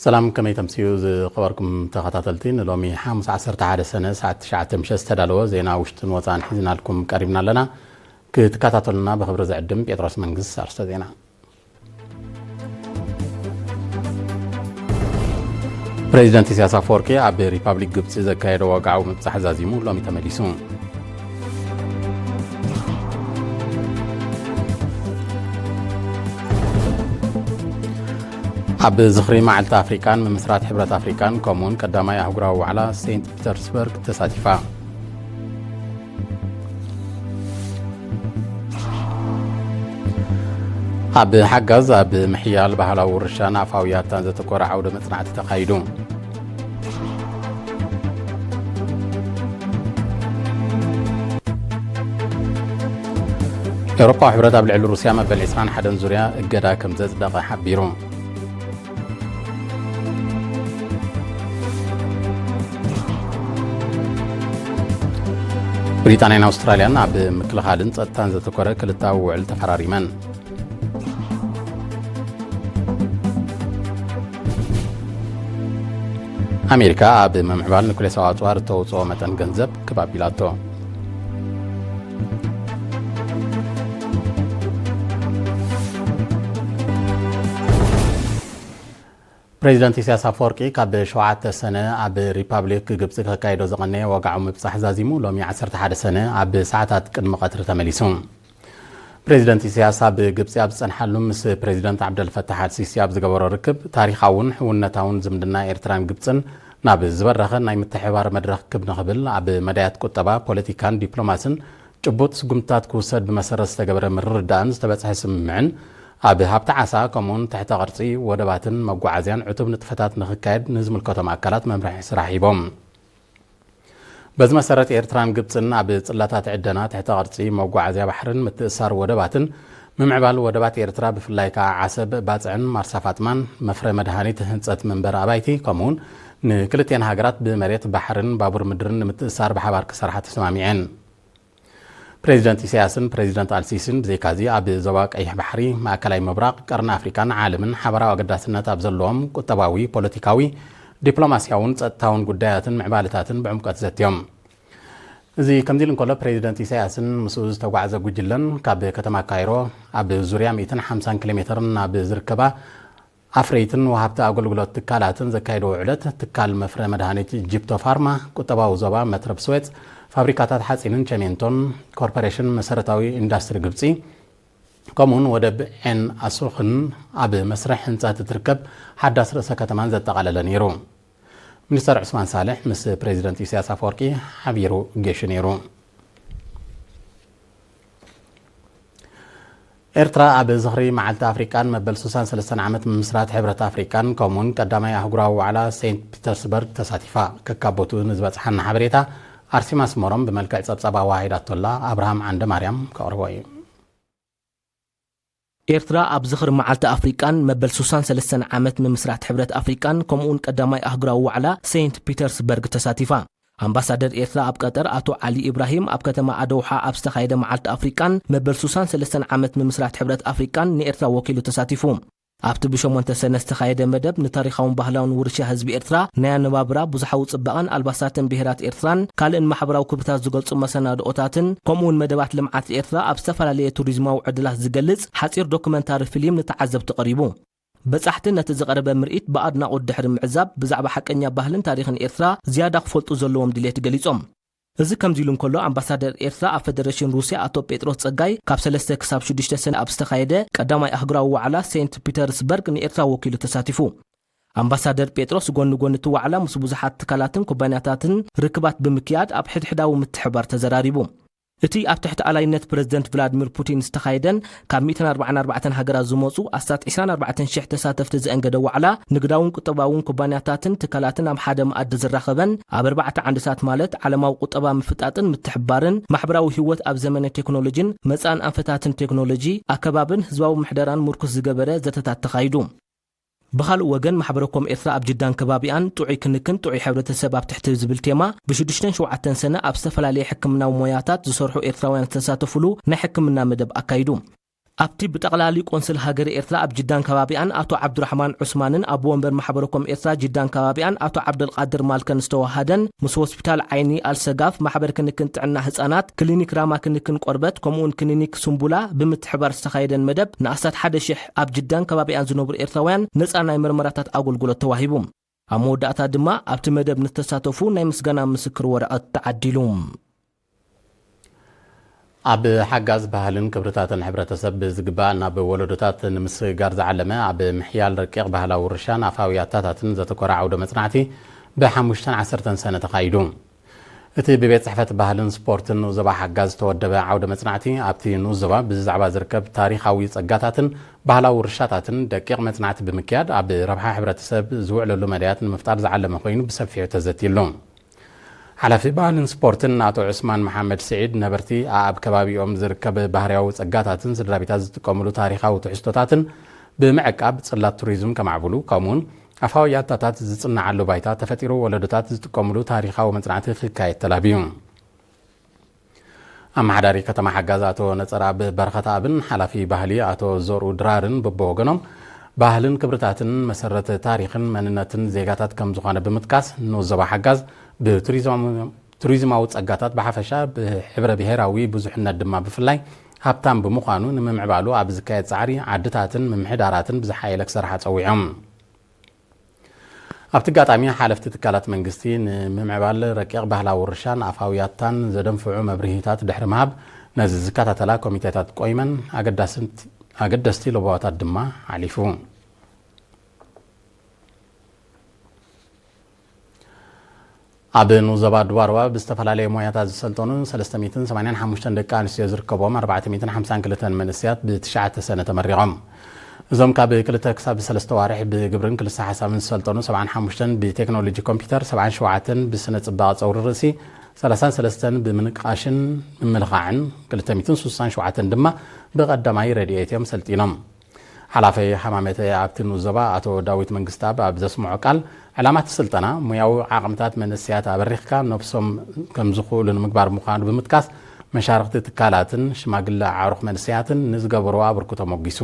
ሰላም፣ ከመይ ተምስዩ ዝኸበርኩም ተኸታተልቲ? ንሎሚ ሓሙስ ዓሰርተ ሓደ ሰነ ሰዓት ትሽዓተ ምሸት ዝተዳለወ ዜና ውሽጥን ወፃእን ሒዝናልኩም ቀሪብና ኣለና። ክትከታተሉና ብኽብሪ ዝዕድም ጴጥሮስ መንግስት። ኣርስተ ዜና። ፕሬዚደንት ኢሳያስ ኣፈወርቂ ኣብ ሪፓብሊክ ግብፂ ዘካየዶ ወግዓዊ ምብጻሕ ዛዚሙ ሎሚ ተመሊሱ። ኣብ ዝኽሪ መዓልቲ ኣፍሪቃን ምምስራት ሕብረት ኣፍሪቃን ከምኡውን ቀዳማይ ኣህጉራዊ ዋዕላ ሴንት ፒተርስበርግ ተሳቲፋ። ኣብ ሓጋዝ ኣብ ምሕያል ባህላዊ ውርሻን ኣፋውያታን ዘተኮረ ዓውደ መጽናዕቲ ተኻይዱ። ኤውሮፓዊ ሕብረት ኣብ ልዕሊ ሩስያ መበል ዕስራን ሓደን ዙርያ እገዳ ከም ዘጽደቐ ሓቢሩ። ብሪጣንያን ኣውስትራልያን ኣብ ምክልኻልን ጸጥታን ዘተኮረ ክልታዊ ውዕል ተፈራሪመን። ኣሜሪካ ኣብ ምምዕባል ኑክሌሳዊ ኣጽዋር እተውጽኦ መጠን ገንዘብ ክብ ኣቢላቶ። ፕሬዚደንት ኢሳያስ ኣፈወርቂ ካብ ሸውዓተ ሰነ ኣብ ሪፓብሊክ ግብፂ ከካይዶ ዝቐነየ ወግዓዊ ምብጻሕ ዛዚሙ ሎሚ ዓሰርተ ሓደ ሰነ ኣብ ሰዓታት ቅድሚ ቀትሪ ተመሊሱ። ፕሬዚደንት ኢሳያስ ኣብ ግብፂ ኣብ ዝጸንሓሉ ምስ ፕሬዚደንት ዓብደልፈታሕ ኣልሲሲ ኣብ ዝገበሮ ርክብ፣ ታሪኻውን ሕውነታውን ዝምድና ኤርትራን ግብፅን ናብ ዝበረኸ ናይ ምትሕብባር መድረኽ ክብ ንኽብል ኣብ መዳያት ቁጠባ፣ ፖለቲካን ዲፕሎማስን ጭቡጥ ስጉምትታት ክውሰድ ብመሰረት ዝተገበረ ምርድዳእን ዝተበጽሐ ስምምዕን ኣብ ሃብቲ ዓሳ ከምኡውን ትሕተ ቅርጺ ወደባትን መጓዓዝያን ዕቱብ ንጥፈታት ንኽካየድ ንዝምልከቶም ኣካላት መምርሒ ስራሕ ሂቦም። በዚ መሰረት ኤርትራን ግብጽን ኣብ ጽላታት ዕደና ትሕተ ቅርጺ መጓዓዝያ ባሕርን ምትእሳር ወደባትን ምምዕባል ወደባት ኤርትራ ብፍላይ ከኣ ዓሰብ፣ ባጽዕን ማርሳ ፋጥማን መፍረ መድሃኒት፣ ህንጸት መንበሪ ኣባይቲ ከምኡውን ንክልቴን ሃገራት ብመሬት ባሕርን ባቡር ምድርን ንምትእሳር ብሓባር ክሰርሓ ተሰማሚዐን። ፕሬዚደንት ኢሳያስን ፕሬዚደንት ኣልሲሲን ብዘይካዚ ኣብ ዞባ ቀይሕ ባሕሪ፣ ማእከላይ ምብራቕ፣ ቀርኒ ኣፍሪቃን ዓለምን ሓበራዊ ኣገዳስነት ኣብ ዘለዎም ቁጠባዊ፣ ፖለቲካዊ፣ ዲፕሎማስያውን ጸጥታውን ጉዳያትን ምዕባለታትን ብዕምቀት ዘትዮም። እዚ ከምዚ ኢሉ እንከሎ፣ ፕሬዚደንት ኢሳያስን ምስኡ ዝተጓዕዘ ጉጅለን ካብ ከተማ ካይሮ ኣብ ዙርያ ሚእትን ሓምሳን ኪሎ ሜትርን ኣብ ዝርከባ ኣፍረይትን ወሃብቲ ኣገልግሎት ትካላትን ዘካየድዎ ውዕለት፣ ትካል መፍረ መድሃኒት ጂፕቶ ፋርማ፣ ቁጠባዊ ዞባ መትረብ ስዌጽ፣ ፋብሪካታት ሓጺንን ቸሜንቶን፣ ኮርፖሬሽን መሰረታዊ ኢንዳስትሪ ግብጺ፣ ከምኡውን ወደብ ዔን ኣሱኽን ኣብ መስርሕ ህንጸት እትርከብ ሓዳስ ርእሰ ከተማን ዘጠቓለለ ነይሩ። ሚኒስተር ዑስማን ሳልሕ ምስ ፕሬዚደንት ኢሳያስ ኣፈወርቂ ሓቢሩ ጌሹ ነይሩ። ኤርትራ ኣብ ዝኽሪ መዓልቲ ኣፍሪቃን መበል ሱሳን ሰለስተን ዓመት ምምስራት ሕብረት ኣፍሪቃን ከምኡውን ቀዳማይ ኣህጉራዊ ዋዕላ ሴንት ፒተርስበርግ ተሳቲፋ። ከካብ ቦትኡ ንዝበጽሓና ሓበሬታ ኣርሴማ ኣስመሮም ብመልክዕ ጸብጻብ ኣወሃሂዳቶላ። ኣብርሃም ዓንደ ማርያም ከቕርቦ እዩ። ኤርትራ ኣብ ዝኽሪ መዓልቲ ኣፍሪቃን መበል ሱሳን ሰለስተን ዓመት ምምስራት ሕብረት ኣፍሪቃን ከምኡውን ቀዳማይ ኣህጉራዊ ዋዕላ ሴንት ፒተርስበርግ ተሳቲፋ። ኣምባሳደር ኤርትራ ኣብ ቀጠር ኣቶ ዓሊ ኢብራሂም ኣብ ከተማ ኣደውሓ ኣብ ዝተኻየደ መዓልቲ ኣፍሪቃን መበል ሱሳን ሰለስተን ዓመት ምምስራት ሕብረት ኣፍሪቃን ንኤርትራ ወኪሉ ተሳቲፉ። ኣብቲ ብሸሞንተ ሰነ ዝተኻየደ መደብ ንታሪኻውን ባህላውን ውርሻ ህዝቢ ኤርትራ፣ ናይ ኣነባብራ፣ ብዙሓዊ ጽባቐን ኣልባሳትን ብሄራት ኤርትራን ካልእን ማሕበራዊ ክብርታት ዝገልጹ መሰናድኦታትን ከምኡውን መደባት ልምዓት ኤርትራ ኣብ ዝተፈላለየ ቱሪዝማዊ ዕድላት ዝገልጽ ሓጺር ዶክመንታሪ ፊልም ንተዓዘብቲ ቀሪቡ። በጻሕቲ ነቲ ዝቐረበ ምርኢት ብኣድናቖት ድሕሪ ምዕዛብ፣ ብዛዕባ ሓቀኛ ባህልን ታሪኽን ኤርትራ ዝያዳ ክፈልጡ ዘለዎም ድሌት ገሊጾም። እዚ ከምዚ ኢሉ እንከሎ፣ ኣምባሳደር ኤርትራ ኣብ ፈደረሽን ሩስያ ኣቶ ጴጥሮስ ጸጋይ፣ ካብ ሰለስተ ክሳብ ሽዱሽተ ሰነ ኣብ ዝተኻየደ ቀዳማይ ኣህጉራዊ ዋዕላ ሴንት ፒተርስበርግ ንኤርትራ ወኪሉ ተሳቲፉ። ኣምባሳደር ጴጥሮስ ጎኒ ጎኒ እቲ ዋዕላ ምስ ብዙሓት ትካላትን ኩባንያታትን ርክባት ብምክያድ፣ ኣብ ሕድሕዳዊ ምትሕብባር ተዘራሪቡ። እቲ ኣብ ትሕቲ ኣላይነት ፕረዚደንት ቭላድሚር ፑቲን ዝተኻየደን ካብ ሚእትን ኣርባዓን ኣርባዕተን ሃገራት ዝመጹ ኣስታት ዕስራን ኣርባዕተን ሽሕ ተሳተፍቲ ዘእንገደ ዋዕላ፣ ንግዳውን ቁጠባውን ኩባንያታትን ትካላትን ኣብ ሓደ መኣዲ ዝራኸበን፣ ኣብ ኣርባዕተ ዓንድታት ማለት ዓለማዊ ቁጠባ ምፍጣጥን ምትሕብባርን፣ ማሕበራዊ ህይወት ኣብ ዘመነ ቴክኖሎጂን መጻእን ኣንፈታትን ቴክኖሎጂ፣ ኣከባብን ህዝባዊ ምሕደራን ምርኩስ ዝገበረ ዘተታት ተኻይዱ። ብኻልእ ወገን፣ ማሕበረ ኮም ኤርትራ ኣብ ጅዳን ከባቢኣን ጥዑይ ክንክን ጥዑይ ሕብረተሰብ ኣብ ትሕቲ ዝብል ቴማ ብሽዱሽተን ሸውዓተን ሰነ ኣብ ዝተፈላለየ ሕክምናዊ ሞያታት ዝሰርሑ ኤርትራውያን ዝተሳተፉሉ ናይ ሕክምና መደብ ኣካይዱ። ኣብቲ ብጠቕላሊ ቆንስል ሃገረ ኤርትራ ኣብ ጅዳን ከባቢኣን ኣቶ ዓብዱራሕማን ዑስማንን ኣቦ ወንበር ማሕበረ ኮም ኤርትራ ጅዳን ከባቢኣን ኣቶ ዓብደልቃድር ማልከን ዝተወሃደን፣ ምስ ሆስፒታል ዓይኒ ኣልሰጋፍ፣ ማሕበር ክንክን ጥዕና ህጻናት፣ ክሊኒክ ራማ ክንክን ቆርበት፣ ከምኡውን ክሊኒክ ሱምቡላ ብምትሕባር ዝተኻየደን መደብ፣ ንኣስታት ሓደ ሽሕ ኣብ ጅዳን ከባቢኣን ዝነብሩ ኤርትራውያን ነጻ ናይ መርመራታት ኣገልግሎት ተዋሂቡ። ኣብ መወዳእታ ድማ ኣብቲ መደብ ንተሳተፉ ናይ ምስጋና ምስክር ወረቐት ተዓዲሉ። ኣብ ሓጋዝ ባህልን ክብርታትን ሕብረተሰብ ብዝግባእ ናብ ወለዶታት ንምስግጋር ዝዓለመ፣ ኣብ ምሕያል ረቂቕ ባህላዊ ውርሻን ኣፋዊ ኣታታትን ዘተኮረ ዓውደ መጽናዕቲ ብሓሙሽተን ዓሰርተን ሰነ ተኻይዱ። እቲ ብቤት ጽሕፈት ባህልን ስፖርትን ንኡስ ዞባ ሓጋዝ ዝተወደበ ዓውደ መጽናዕቲ፣ ኣብቲ ንኡስ ዞባ ብዛዕባ ዝርከብ ታሪኻዊ ጸጋታትን ባህላዊ ውርሻታትን ደቂቕ መጽናዕቲ ብምክያድ፣ ኣብ ረብሓ ሕብረተሰብ ዝውዕለሉ መዳያት ንምፍጣር ዝዓለመ ኮይኑ ብሰፊሑ ተዘትይሉ። ሓላፊ ባህልን ስፖርትን ኣቶ ዑስማን መሓመድ ስዒድ፣ ነበርቲ ኣኣብ ከባቢኦም ዝርከብ ባህርያዊ ጸጋታትን ስድራ ቤታት ዝጥቀምሉ ታሪኻዊ ትሕዝቶታትን ብምዕቃብ ጽላት ቱሪዝም ከማዕብሉ፣ ከምኡውን ኣፋዊ ኣታታት ዝጽንዓሉ ባይታ ተፈጢሩ ወለዶታት ዝጥቀምሉ ታሪኻዊ መጽናዕቲ ክካየድ ተላብዩ። ኣመሓዳሪ ከተማ ሓጋዝ ኣቶ ነጸርኣብ በረኸተኣብን ሓላፊ ባህሊ ኣቶ ዘርኡ ድራርን በብወገኖም፣ ባህልን ክብርታትን መሰረት ታሪኽን መንነትን ዜጋታት ከም ዝኾነ ብምጥቃስ፣ ንኡስ ዞባ ሓጋዝ ብቱሪዝም-፣ ቱሪዝማዊ ጸጋታት ብሓፈሻ፣ ብሕብረ ብሄራዊ ብዙሕነት ድማ ብፍላይ ሃብታም ብምዃኑ፣ ንምምዕባሉ ኣብ ዝካየድ ጻዕሪ ዓድታትን ምምሕዳራትን ብዝሓየለ ክሰርሓ ጸዊዖም። ኣብቲ ኣጋጣሚ፣ ሓለፍቲ ትካላት መንግስቲ ንምምዕባል ረቂቕ ባህላዊ ውርሻን ኣፋዊ ኣታን ዘደንፍዑ መብርሂታት ድሕሪ ምሃብ፣ ነዚ ዝከታተላ ኮሚቴታት ቆይመን ኣገዳስት-፣ ኣገደስቲ ለበዋታት ድማ ሓሊፉ። ኣብ ንኡስ ዞባ ዱባርባ ብዝተፈላለየ ሞያታት ዝሰልጠኑ ሰለስተ ሚእትን ሰማንያን ሓሙሽተን ደቂ ኣንስትዮ ዝርከብዎም ኣርባዕተ ሚእትን ሓምሳን ክልተን መንእሰያት ብትሽዓተ ሰነ ተመሪቖም። እዞም ካብ ክልተ ክሳብ ሰለስተ ዋርሕ ብግብርን ክልሰ ሓሳብን ዝሰልጠኑ ሰብዓን ሓሙሽተን ብቴክኖሎጂ ኮምፒውተር፣ ሰብዓን ሸውዓተን ብስነ ጽባቐ ጸጉሪ ርእሲ፣ ሰላሳን ሰለስተን ብምንቃሽን ምምልኻዕን፣ ክልተ ሚእትን ስሳን ሸውዓተን ድማ ብቐዳማይ ረድኤት እዮም ሰልጢኖም። ሓላፊ ሃማመተ ኣብቲ ንኡስ ዞባ ኣቶ ዳዊት መንግስተኣብ ኣብ ዘስምዖ ቃል፣ ዕላማ እቲ ስልጠና ሞያዊ ዓቕምታት መንእሰያት ኣበሪኽካ ነብሶም ከም ዝኽእሉ ንምግባር ምዃኑ ብምጥቃስ፣ መሻርኽቲ ትካላትን ሽማግለ ኣዕሩኽ መንእሰያትን ንዝገበርዎ ኣበርክቶ ሞጊሱ።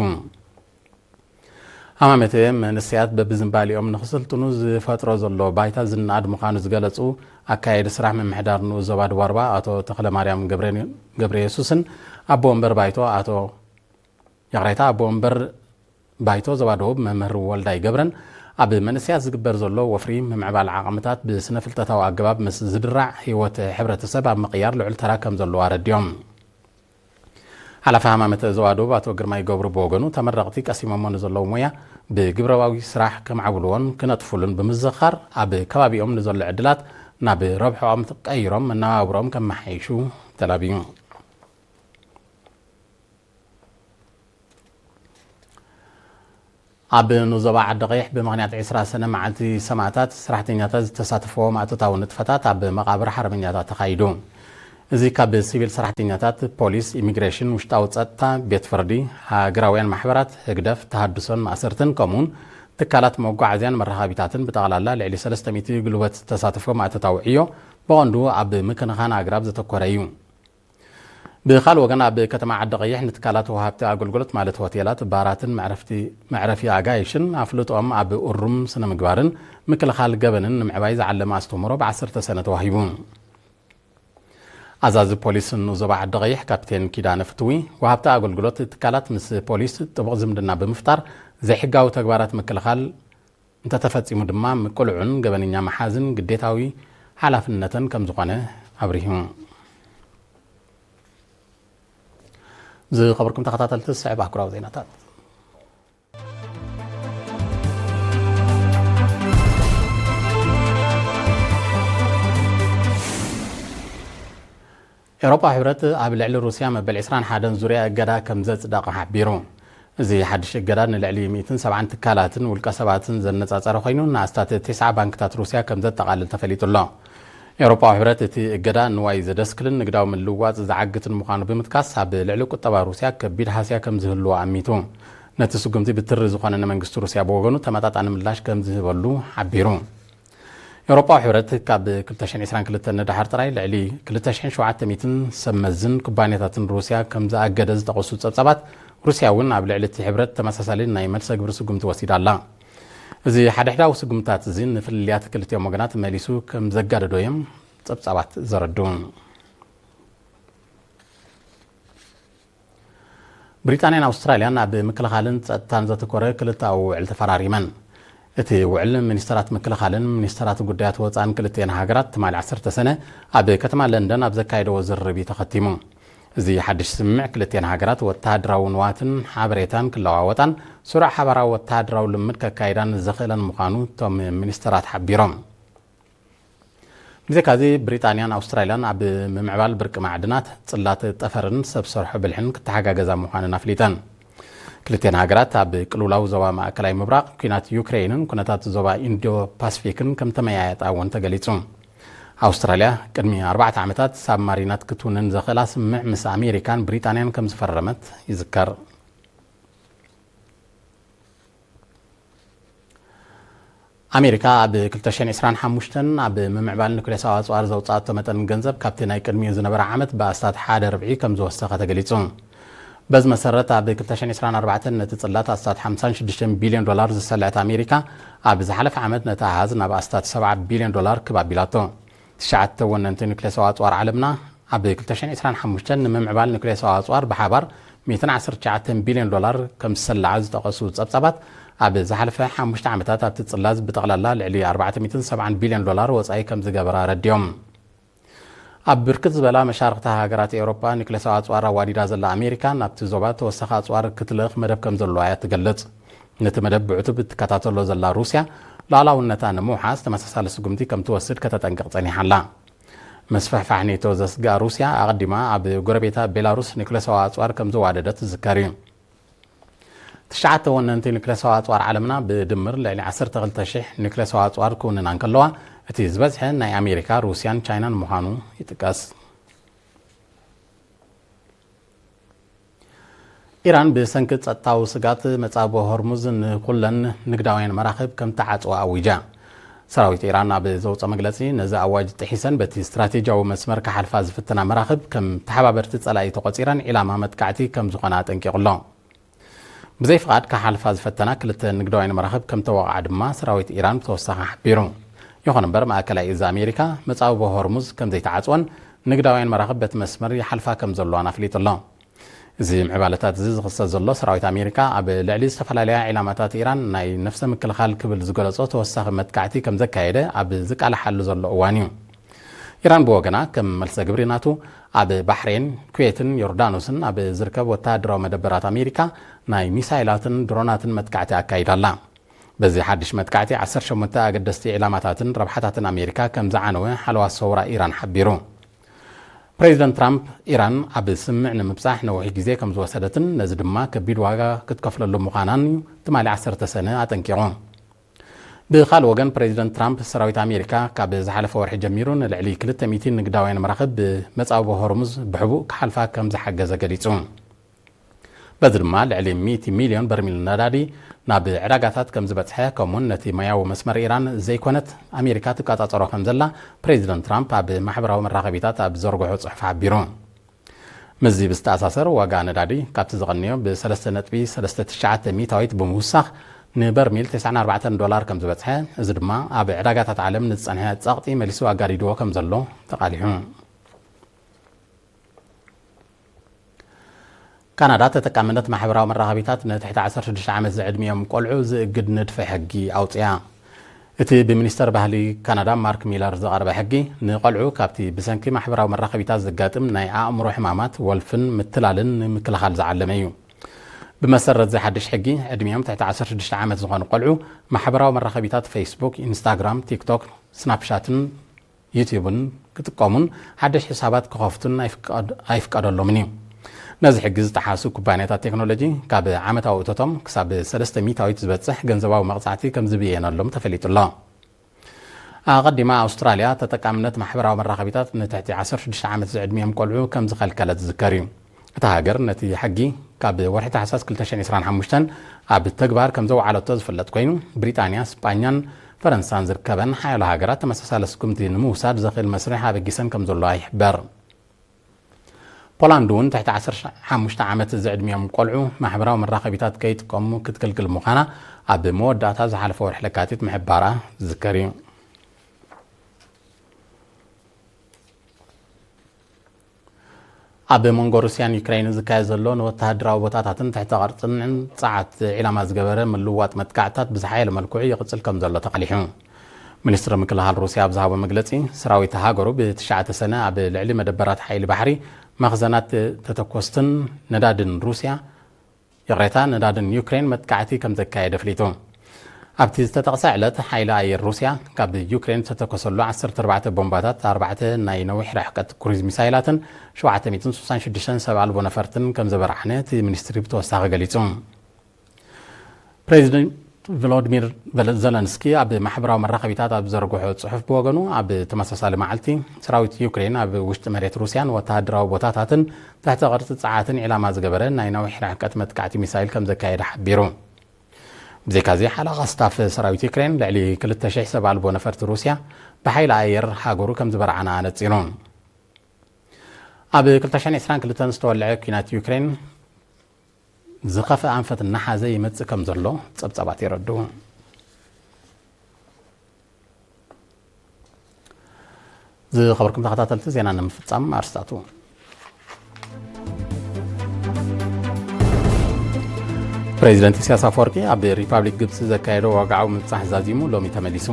ሃማመተ መንእሰያት በብዝንባሊኦም ንኽስልጥኑ ዝፈጥሮ ዘሎ ባይታ ዝነኣድ ምዃኑ ዝገለጹ ኣካያዲ ስራሕ ምምሕዳር ንኡስ ዞባ ዱባርባ ኣቶ ተኽለማርያም ገብረ-፣ ገብረ የሱስን ኣቦ ወንበር ባይቶ ኣቶ ይቕሬታ፣ ኣቦ ወንበር ባይቶ ዞባ ደቡብ መምህር ወልዳይ ገብረን፣ ኣብ መንእሰያት ዝግበር ዘሎ ወፍሪ ምምዕባል ዓቕምታት ብስነ ፍልጠታዊ ኣገባብ ምስ ዝድራዕ፣ ህይወት ሕብረተሰብ ኣብ ምቕያር ልዑል ተራ ከም ዘለዎ ኣረዲኦም። ሓላፊ ሃማመተ ዞባ ደቡብ ኣቶ ግርማይ ገብሩ ብወገኑ፣ ተመረቕቲ ቀሲሞሞ ንዘለዉ ሞያ ብግብረባዊ ስራሕ ከማዕብልዎን ክነጥፉሉን ብምዝኽኻር፣ ኣብ ከባቢኦም ንዘሎ ዕድላት ናብ ረብሕኦም ቀይሮም መነባብሮኦም ከመሓይሹ ተላብዩ። ኣብ ንኡስ ዞባ ዓዲ ቀይሕ ብምኽንያት ዕስራ ሰነ መዓልቲ ሰማእታት፣ ሰራሕተኛታት ዝተሳተፍዎ ማእቶታዊ ንጥፈታት ኣብ መቓብር ሓርበኛታት ተኻይዱ። እዚ ካብ ሲቪል ሰራሕተኛታት፣ ፖሊስ፣ ኢሚግሬሽን፣ ውሽጣዊ ጸጥታ፣ ቤት ፍርዲ፣ ሃገራውያን ማሕበራት፣ ህግደፍ፣ ተሃድሶን ማእሰርትን፣ ከምኡውን ትካላት መጓዓዝያን መራኸቢታትን ብጠቕላላ ልዕሊ ሰለስተ ሚእቲ ግሉበት ዝተሳተፎ ማእቶታዊ ዕዮ፣ ብቐንዱ ኣብ ምክንኻን ኣግራብ ዘተኮረ እዩ። ብኻልእ ወገን፣ ኣብ ከተማ ዓዲ ቀይሕ ንትካላት ወሃብቲ ኣገልግሎት ማለት ሆቴላት፣ ባራትን መዕረፍቲ፣ መዕረፊ ኣጋይሽን ኣፍልጦኦም ኣብ እሩም ስነ ምግባርን ምክልኻል ገበንን ንምዕባይ ዝዓለመ ኣስተምህሮ ብዓሰርተ ሰነ ተዋሂቡ። ኣዛዚ ፖሊስ ንኡስ ዞባ ዓዲ ቀይሕ ካፕቴን ኪዳነ ፍትዊ፣ ወሃብቲ ኣገልግሎት ትካላት ምስ ፖሊስ ጥቡቕ ዝምድና ብምፍጣር፣ ዘይሕጋዊ ተግባራት ምክልኻል እንተተፈጺሙ ድማ ምቅልዑን ገበነኛ መሓዝን ግዴታዊ ሓላፍነተን ከም ዝኾነ ኣብሪሁ። ዝኸበርኩም ተኸታተልቲ፣ ዝስዕብ ኣህጉራዊ ዜናታት። ኤውሮጳዊ ሕብረት ኣብ ልዕሊ ሩስያ መበል ዕስራን ሓደን ዙርያ እገዳ ከም ዘጽደቐ ሓቢሩ። እዚ ሓድሽ እገዳ ንልዕሊ ሚእትን ሰብዓን ትካላትን ውልቀ ሰባትን ዘነጻጸረ ኮይኑ፣ ንኣስታት ተስዓ ባንክታት ሩስያ ከም ዘጠቓልል ተፈሊጡ ኣሎ። ኤውሮጳዊ ሕብረት፣ እቲ እገዳ ንዋይ ዘደስክልን ንግዳዊ ምልውዋጥ ዝዓግትን ምዃኑ ብምጥቃስ፣ ኣብ ልዕሊ ቁጠባ ሩስያ ከቢድ ሃስያ ከም ዝህልዎ ኣሚቱ። ነቲ ስጉምቲ ብትሪ ዝኾነ ንመንግስቲ ሩስያ ብወገኑ ተመጣጣኒ ምላሽ ከም ዝህበሉ ሓቢሩ። ኤውሮጳዊ ሕብረት ካብ ክልተ ሽሕን ዕስራን ክልተን ንደሓር ጥራይ ልዕሊ ክልተ ሽሕን ሸውዓተ ሚእትን ሰብ መዝን ኩባንያታትን ሩስያ ከም ዝኣገደ ዝጠቐሱ ጸብጻባት፣ ሩስያ እውን ኣብ ልዕሊ እቲ ሕብረት ተመሳሳሊ ናይ መልሰ ግብሪ ስጉምቲ ወሲዳ ኣላ። እዚ ሓድሕዳዊ ስጉምትታት እዚ ንፍልልያት ክልቲኦም ወገናት መሊሱ ከም ዘጋደዶ እዮም ጸብጻባት ዘረድኡ። ብሪጣንያን ኣውስትራልያን ኣብ ምክልኻልን ጸጥታን ዘተኮረ ክልተኣዊ ውዕል ተፈራሪመን። እቲ ውዕል ሚኒስተራት ምክልኻልን ሚኒስተራት ጉዳያት ወጻእን ክልቲኤን ሃገራት ትማሊ ዓሰርተ ሰነ ኣብ ከተማ ለንደን ኣብ ዘካየደዎ ዝርርብ እዩ ተኸቲሙ። እዚ ሓድሽ ስምምዕ ክልቲኤን ሃገራት ወተሃደራዊ ንዋትን ሓበሬታን ክለዋወጣን ስሩዕ ሓባራዊ ወተሃደራዊ ልምድ ከካይዳን ዘኽእለን ምዃኑ እቶም ሚኒስተራት ሓቢሮም። ብዘካዚ ብሪጣንያን ኣውስትራልያን ኣብ ምምዕባል ብርቂ ማዕድናት፣ ጽላት ጠፈርን ሰብ ሰርሖ ብልሕን ክተሓጋገዛ ምዃንን ኣፍሊጠን። ክልቲኤን ሃገራት ኣብ ቅልውላው ዞባ ማእከላይ ምብራቕ፣ ኲናት ዩክሬንን ኩነታት ዞባ ኢንዶ ፓስፊክን ከም ተመያየጣ እውን ተገሊጹ። ኣውስትራልያ ቅድሚ ኣርባዕተ ዓመታት ሳብማሪናት ክትውንን ዘኽእላ ስምምዕ ምስ ኣሜሪካን ብሪጣንያን ከም ዝፈረመት ይዝከር። ኣሜሪካ ኣብ ክልተ ሽሕን ዕስራን ሓሙሽተን ኣብ ምምዕባል ኑክሌሳዊ ኣጽዋር ዘውጻእቶ መጠን ገንዘብ ካብቲ ናይ ቅድሚኡ ዝነበረ ዓመት ብኣስታት ሓደ ርብዒ ከም ዝወሰኸ ተገሊጹ። በዚ መሰረት ኣብ ክልተ ሽሕን ዕስራን ኣርባዕተን ነቲ ጽላት ኣስታት ሓምሳን ሽዱሽተን ቢልዮን ዶላር ዝሰልዐት ኣሜሪካ ኣብ ዝሓለፈ ዓመት ነቲ ኣሃዝ ናብ ኣስታት ሰብዓ ቢልዮን ዶላር ክብ ኣቢላቶ። ትሽዓተ ወነንቲ ኑክሌሳዊ ኣጽዋር ዓለምና ኣብ ክልተ ሽሕን ዕስራን ሓሙሽተን ንምምዕባል ኑክሌሳዊ ኣጽዋር ብሓባር ሚእትን ዓሰርተ ትሽዓተን ቢልዮን ዶላር ከም ዝሰለዓ ዝጠቐሱ ጸብጻባት፣ ኣብ ዝሓለፈ ሓሙሽተ ዓመታት ኣብቲ ጽላዝ ብጠቕላላ ልዕሊ ኣርባዕተ ሚእትን ሰብዓን ቢልዮን ዶላር ወጻኢ ከም ዝገበራ ኣረዲኦም። ኣብ ብርክት ዝበላ መሻርኽቲ ሃገራት ኤውሮጳ ኒክሌሳዊ ኣጽዋር ኣዋዲዳ ዘላ ኣሜሪካ፣ ናብቲ ዞባ ተወሳኺ ኣጽዋር ክትልእኽ መደብ ከም ዘለዋ እያ ትገልጽ። ነቲ መደብ ብዕቱብ እትከታተሎ ዘላ ሩስያ፣ ሉዓላውነታ ንምውሓስ ተመሳሳሊ ስጉምቲ ከም ትወስድ ከተጠንቅቕ ጸኒሓ ኣላ። ምስፍሕፋሕ ኔቶ ዘስግኣ ሩስያ፣ ኣቐዲማ ኣብ ጎረቤታ ቤላሩስ ኒክሌሳዊ ኣጽዋር ከም ዘዋደደት ዝዝከር እዩ። ትሽዓተ ወነንቲ ኒክሌሳዊ ኣጽዋር ዓለምና ብድምር ልዕሊ ዓሰርተ ክልተ ሽሕ ኒክሌሳዊ ኣጽዋር ክውንና እንከለዋ፣ እቲ ዝበዝሐ ናይ ኣሜሪካ፣ ሩስያን ቻይናን ምዃኑ ይጥቀስ። ኢራን ብሰንኪ ጸጥታዊ ስጋት መጻብቦ ሆርሙዝ ንኩለን ንግዳውያን መራኽብ ከም ተዓጽዋ ኣዊጃ። ሰራዊት ኢራን ኣብ ዘውጸ መግለጺ፣ ነዚ ኣዋጅ ጥሒሰን በቲ ስትራቴጂያዊ መስመር ክሓልፋ ዝፍትና መራኽብ ከም ተሓባበርቲ ጸላኢ ተቖጺረን ዒላማ መጥቃዕቲ ከም ዝኾና ኣጠንቂቑ ኣሎ። ብዘይ ፍቓድ ክሓልፋ ዝፈተና ክልተ ንግዳውያን መራኽብ ከም ተወቕዓ ድማ ሰራዊት ኢራን ብተወሳኺ ሓቢሩ። ይኹን እምበር፣ ማእከላይ እዚ ኣሜሪካ መጻብቦ ሆርሙዝ ከም ዘይተዓጽወን ንግዳውያን መራኽብ በቲ መስመር ይሓልፋ ከም ዘለዋን ኣፍሊጡ ኣሎ። እዚ ምዕባለታት እዚ ዝኽሰት ዘሎ፣ ሰራዊት ኣሜሪካ ኣብ ልዕሊ ዝተፈላለያ ዒላማታት ኢራን ናይ ነፍሰ ምክልኻል ክብል ዝገለጾ ተወሳኺ መጥቃዕቲ ከም ዘካየደ ኣብ ዝቃላሓሉ ዘሎ እዋን እዩ። ኢራን ብወገና፣ ከም መልሰ ግብሪ ናቱ፣ ኣብ ባሕሬን፣ ኩዌትን ዮርዳኖስን ኣብ ዝርከብ ወተሃደራዊ መደበራት ኣሜሪካ ናይ ሚሳይላትን ድሮናትን መጥቃዕቲ ኣካይዳ ኣላ። በዚ ሓድሽ መጥቃዕቲ፣ ዓሰርተ ሸሞንተ ኣገደስቲ ዒላማታትን ረብሓታትን ኣሜሪካ ከም ዝዓነወ ሓለዋ ሰውራ ኢራን ሓቢሩ። ፕሬዚደንት ትራምፕ፣ ኢራን ኣብ ስምምዕ ንምብጻሕ ነዊሕ ግዜ ከም ዝወሰደትን ነዚ ድማ ከቢድ ዋጋ ክትከፍለሉ ምዃናን እዩ ትማሊ ዓሰርተ ሰነ ኣጠንቂቑ። ብኻልእ ወገን፣ ፕሬዚደንት ትራምፕ ሰራዊት ኣሜሪካ ካብ ዝሓለፈ ወርሒ ጀሚሩ ንልዕሊ ክልተ ሚእቲ ንግዳውያን መራኽብ ብመጻብቦ ሆርሙዝ ብሕቡእ ክሓልፋ ከም ዝሓገዘ ገሊጹ። በዚ ድማ ልዕሊ ሚእቲ ሚልዮን በርሚል ነዳዲ ናብ ዕዳጋታት ከም ዝበጽሐ፣ ከምኡውን ነቲ ማያዊ መስመር ኢራን ዘይኮነት ኣሜሪካ ትቆጻጸሮ ከም ዘላ ፕሬዚደንት ትራምፕ ኣብ ማሕበራዊ መራኸቢታት ኣብ ዘርግሖ ጽሑፍ ሓቢሩ። ምስዚ ብዝተኣሳሰር፣ ዋጋ ነዳዲ ካብቲ ዝቐንዮ ብ ሰለስተ ነጥቢ ሰለስተ ትሽዓተ ሚእታዊት ብምውሳኽ ንበርሚል ተስዓን ኣርባዕተን ዶላር ከም ዝበጽሐ፣ እዚ ድማ ኣብ ዕዳጋታት ዓለም ንዝጸንሐ ጸቕጢ መሊሱ ኣጋዲድዎ ከም ዘሎ ተቓሊሑ። ካናዳ ተጠቃምነት ማሕበራዊ መራኸቢታት ንትሕቲ ዓሰርተ ሽዱሽተ ዓመት ዝዕድሚኦም ቆልዑ ዝእግድ ንድፈ ሕጊ ኣውጽያ። እቲ ብሚኒስተር ባህሊ ካናዳ ማርክ ሚለር ዝቐረበ ሕጊ፣ ንቆልዑ ካብቲ ብሰንኪ ማሕበራዊ መራኸቢታት ዘጋጥም ናይ ኣእምሮ ሕማማት፣ ወልፍን ምትላልን ንምክልኻል ዝዓለመ እዩ። ብመሰረት እዚ ሓድሽ ሕጊ፣ ዕድሚኦም ትሕቲ ዓሰርተ ሽዱሽተ ዓመት ዝኾኑ ቆልዑ ማሕበራዊ መራኸቢታት ፌስቡክ፣ ኢንስታግራም፣ ቲክቶክ፣ ስናፕሻትን ዩቲዩብን ክጥቀሙን ሓድሽ ሕሳባት ክኸፍቱን ኣይፍቀድ-፣ ኣይፍቀደሎምን እዩ። ነዚ ሕጊ ዝጠሓሱ ኩባንያታት ቴክኖሎጂ፣ ካብ ዓመታዊ እቶቶም ክሳብ ሰለስተ ሚእታዊት ዝበጽሕ ገንዘባዊ መቕጻዕቲ ከም ዝብየነሎም ተፈሊጡ ኣሎ። ኣቐዲማ፣ ኣውስትራልያ ተጠቃምነት ማሕበራዊ መራኸቢታት ንትሕቲ ዓሰርተ ሽዱሽተ ዓመት ዝዕድሚኦም ቆልዑ ከም ዝኸልከለት ዝዝከር እዩ። እታ ሃገር ነቲ ሕጊ ካብ ወርሒ ታሕሳስ ክልተ ሽሕን ዕስራን ሓሙሽተን ኣብ ተግባር ከም ዘውዓለቶ ዝፍለጥ ኮይኑ፣ ብሪጣንያ፣ ስጳኛን ፈረንሳን ዝርከበን ሓያሎ ሃገራት ተመሳሳሊ ስጉምቲ ንምውሳድ ዘኽእል መስርሕ ኣበጊሰን ከም ዘለዋ ይሕበር። ፖላንድ እውን ትሕቲ ዓሰርተ ሓሙሽተ ዓመት ዝዕድሚኦም ቆልዑ ማሕበራዊ መራኸቢታት ከይጥቀሙ ክትክልክል ምዃና ኣብ መወዳእታ ዝሓለፈ ወርሒ ለካቲት ምሕባራ ዝዝከር እዩ። ኣብ መንጎ ሩስያን ዩክሬንን ዝካየድ ዘሎ ንወተሃደራዊ ቦታታትን ትሕተ ቅርጽን ጸዓት ዒላማ ዝገበረ ምልውዋጥ መጥቃዕትታት ብዝሓየለ መልክዑ ይቕጽል ከም ዘሎ ተቓሊሑ። ሚኒስትሪ ምክልኻል ሩስያ ኣብ ዝሃቦ መግለጺ፣ ሰራዊት ሃገሩ ብትሽዓተ ሰነ ኣብ ልዕሊ መደበራት ሓይሊ ባሕሪ፣ መኽዘናት ተተኮስትን ነዳድን ሩስያ፣ ይቕሬታ፣ ነዳድን ዩክሬን መጥቃዕቲ ከም ዘካየደ ኣፍሊጡ። ኣብቲ ዝተጠቕሰ ዕለት፣ ሓይሊ ኣየር ሩስያ ካብ ዩክሬን ዝተተኮሰሉ ዓሰርተ ኣርባዕተ ቦምባታት፣ ኣርባዕተ ናይ ነዊሕ ርሕቀት ክሩዝ ሚሳይላትን ሸውዓተ ሚእትን ስሳን ሽዱሽተን ሰብ ኣልቦ ነፈርትን ከም ዘበርዓነ እቲ ሚኒስትሪ ብተወሳኺ ገሊጹ። ፕሬዚደንት ቮሎዲሚር ቨለ-፣ ዘለንስኪ ኣብ ማሕበራዊ መራኸቢታት ኣብ ዘርግሖ ጽሑፍ ብወገኑ፣ ኣብ ተመሳሳሊ መዓልቲ ሰራዊት ዩክሬን ኣብ ውሽጢ መሬት ሩስያን ወተሃደራዊ ቦታታትን ትሕተ ቅርጺ ጸዓትን ዒላማ ዝገበረ ናይ ነዊሕ ርሕቀት መጥቃዕቲ ሚሳይል ከም ዘካየደ ሓቢሩ። ብዘይካዚ፣ ሓለቓ ስታፍ ሰራዊት ዩክሬን ልዕሊ ክልተ ሽሕ ሰብ ኣልቦ ነፈርቲ ሩስያ ብሓይሊ ኣየር ሃገሩ ከም ዝበርዓና ኣነጺሩ። ኣብ ክልተ ሽሕን ዕስራን ክልተን ዝተወልዐ ኲናት ዩክሬን ዝኸፍአ ኣንፈት እናሓዘ ይመጽእ ከም ዘሎ ጸብጻባት የረድኡ። ዝኸበርኩም ተኸታተልቲ፣ ዜና ንምፍጻም ኣርስታቱ። ፕሬዚደንት ኢሳያስ ኣፈወርቂ ኣብ ሪፓብሊክ ግብጺ ዘካየዶ ዋግዓዊ ምብጻሕ ዛዚሙ ሎሚ ተመሊሱ።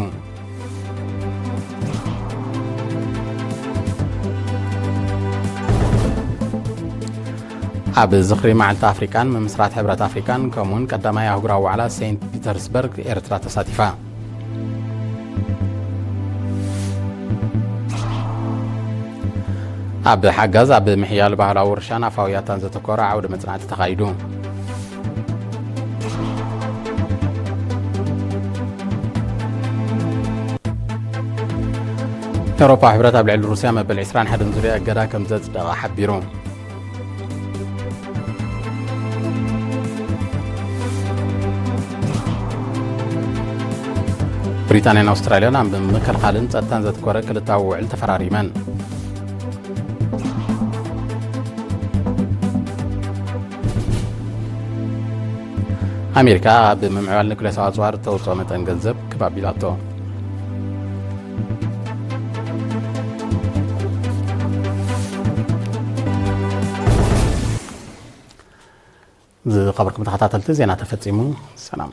ኣብ ዝኽሪ መዓልቲ ኣፍሪቃን ምምስራት ሕብረት ኣፍሪቃን፣ ከምኡውን ቀዳማይ ኣህጉራዊ ዋዕላ ሴንት ፒተርስበርግ፣ ኤርትራ ተሳቲፋ። ኣብ ሓጋዝ ኣብ ምሕያል ባህላዊ ውርሻን ኣፋውያታን ዘተኮረ ዓውደ መጽናዕቲ ተኻይዱ። ኤውሮፓ ሕብረት ኣብ ልዕሊ ሩስያ መበል ዕስራን ሓደን ዙርያ እገዳ ከም ዘጽደቐ ሓቢሩ። ብሪጣንያን ኣውስትራልያን ኣብ ምክልኻልን ጸጥታን ዘትኮረ ክልታዊ ውዕል ተፈራሪመን። ኣሜሪካ ኣብ ምምዕባል ኑክሌሳዊ ኣጽዋር እተውጽኦ መጠን ገንዘብ ክብ ኣቢላቶ። ዝኸበርኩም ተኸታተልቲ፣ ዜና ተፈጺሙ። ሰላም።